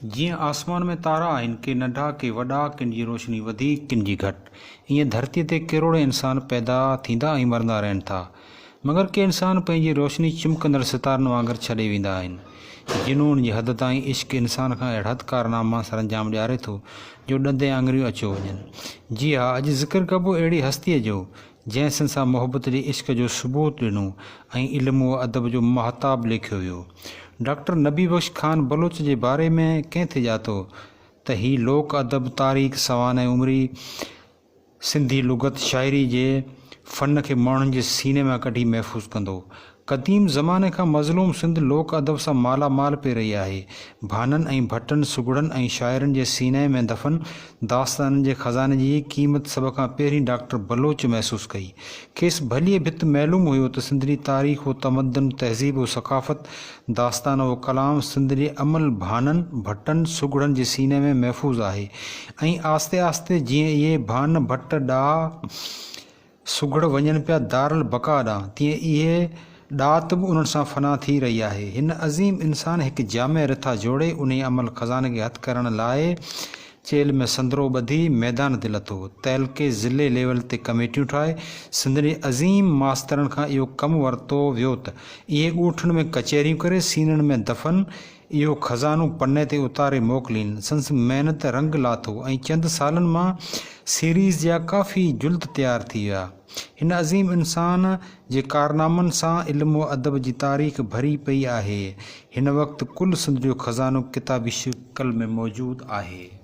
جيئن آسمان ۾ تارا آهن، ڪي ننڍا، ڪي وڏا، ڪن جي روشني وڌيڪ، ڪن جي گهٽ. ايئن ڌرتيء تي ڪروڙين انسان پيدا ٿيندا ۽ مرندا رهن ٿا. مگر ڪي انسان پنهنجي روشني چمڪندڙ ستارن وانگر ڇڏي ويندا آهن. جنون جي حد تائين عشق انسان کان اهڙا ته ڪارناما سرانجام ڏياري ٿو، جو ڏندين آڱريون اچيو وڃن. جي ها، اڄ ذڪر ڪبو اهڙي هستيء جو، جنهن سن سان محبت جي عشق جو ثبوت ڏنو ۽ علم و ادب جو ماهتاب ليکيو ويو. ڊاڪٽر نبي بخش خان بلوچ جي باري ۾ ڪنهن ٿي ڄاتو ته هي لوڪ ادب، تاريخ، سوانح عمري، سنڌي لغت، شاعري جي فن کي ماڻهن جي سيني مان ڪڍي محفوظ ڪندو. قديم زماني کان مظلوم سنڌ لوڪ ادب سان مالا مال پئي رهي آهي. ڀانن ۽ ڀٽن، سگهڙن ۽ شاعرن جي سيني ۾ دفن داستانن جي خزاني جي قيمت سڀ کان پهرين ڊاڪٽر بلوچ محسوس ڪئي. کيس ڀليء ڀت معلوم هيو ته سنڌ جي تاريخ و تمدن، تهذيب و ثقافت، داستان و ڪلام سنڌ جي امل ڀانن، ڀٽن، سگهڙن جي سيني ۾ محفوظ آهي ۽ آهستي آهستي جيئن اهي ڀان، ڀٽ، ڏاها، سگهڙ وڃن پيا دارالبقا ڏانهن، تيئن اهي ڏات به انهن سان فنا ٿي رهي آهي. هن عظيم انسان هڪ جامع رٿا جوڙي انهيء امل خزاني کي هٿ ڪرڻ لاء چيلهه ۾ سندرو ٻڌي ميدان تي لٿو. تعلقي، ضلعي ليول تي ڪميٽيون ٺاهي سنڌ جي عظيم ماسترن کان اهو ڪم ورتو ويو ته اهي ڳوٺن ۾ ڪچهريون ڪري سينن ۾ دفن اهو خزانو پني تي اتاري موڪلين. سندس محنت رنگ لاٿو ۽ چند سالن مان سيريز جا ڪافي جلد تيار ٿي ويا. هن عظيم انسان جي ڪارنامن سان علم و ادب جي تاريخ ڀري پئي آهي. هن وقت ڪل سنڌ جو خزانو ڪتابي شڪل ۾ موجود آهي.